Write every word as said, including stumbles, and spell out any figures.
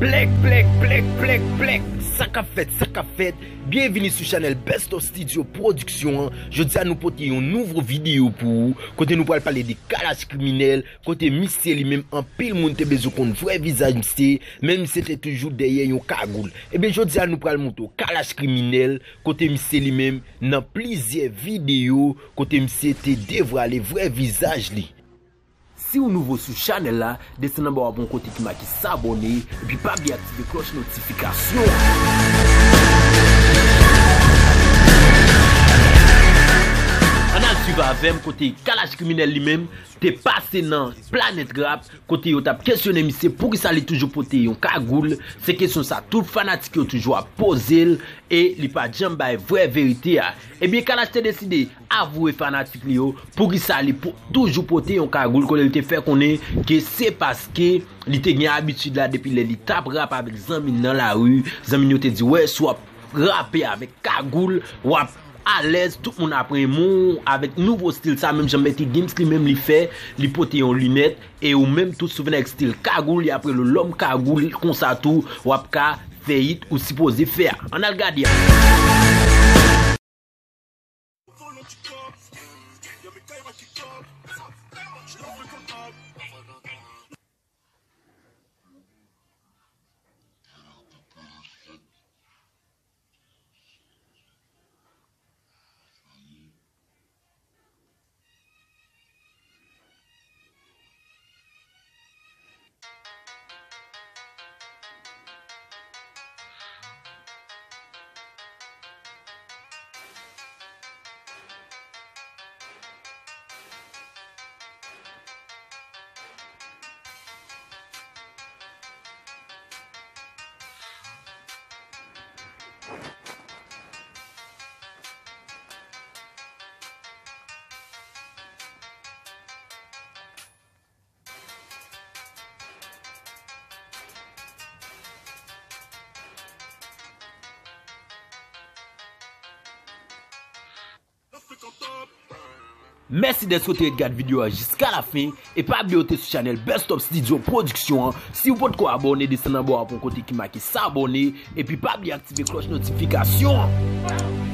Plèk, plèk, plèk, plèk, plèk. Sa k ap fèt, sa k ap fèt. Byenvini sou chanèl Best of Studio Production an. Jodi a nou pote yon nouvo videyo pou ou, kote nou pral pale de Kalash Kriminèl, kote misye li menm anpil moun te bezwen konn vrè vizaj misye, men misye te toujou dèyè yon kagoul. Ebyen jodi a nou pral montre w Kalash Kriminèl, kote misye li menm nan plizyè videyo, kote misye te devwale vrè vizaj li. Si w nouvo sou chanèl la, desann anba w ap wè yon kote ki make s'abonner, epi pa bliye aktive klòch notifikasyon an. Ann al swiv avè m kote Kalash Kriminèl li menm te pase nan Planèt Rap, kote yo t ap kesyone misye poukisa li toujou pote yon kagoul. Se kesyon sa tout fanatik yo toujou ap poze l, e li pa t janm bay vrè verite a. Ebyen, Kalash te deside avwe fanatik li yo poukisa li po-, toujou pote yon kagoul, kote li te fè konnen ke se paske li te gen abitid la depi lè li t ap rap avèk zanmi l nan lari. Zanmi l yo te di, wè, si w ap rape avèk kagoul, w ap alèz, tout moun ap renmen w avèk nouvo stil sa, menm jan Mèt Gims li menm li fè, li pote yon linèt, e ou menm tou si w vin avèk stil kagoul, y ap rele w lòm kagoul, konsa tou, w ap ka fè hit ou sipoze fè a. Ann al gade a. Mèsi dèske w te ret gad videyo a jiska lafen, e pa bliye w te sou chanèl Best of Studio Production an. Si w potko abòne, desann anba w ap wè yon kote ki make s'abonner, epi pa bliye aktive klòch notifikasyon an.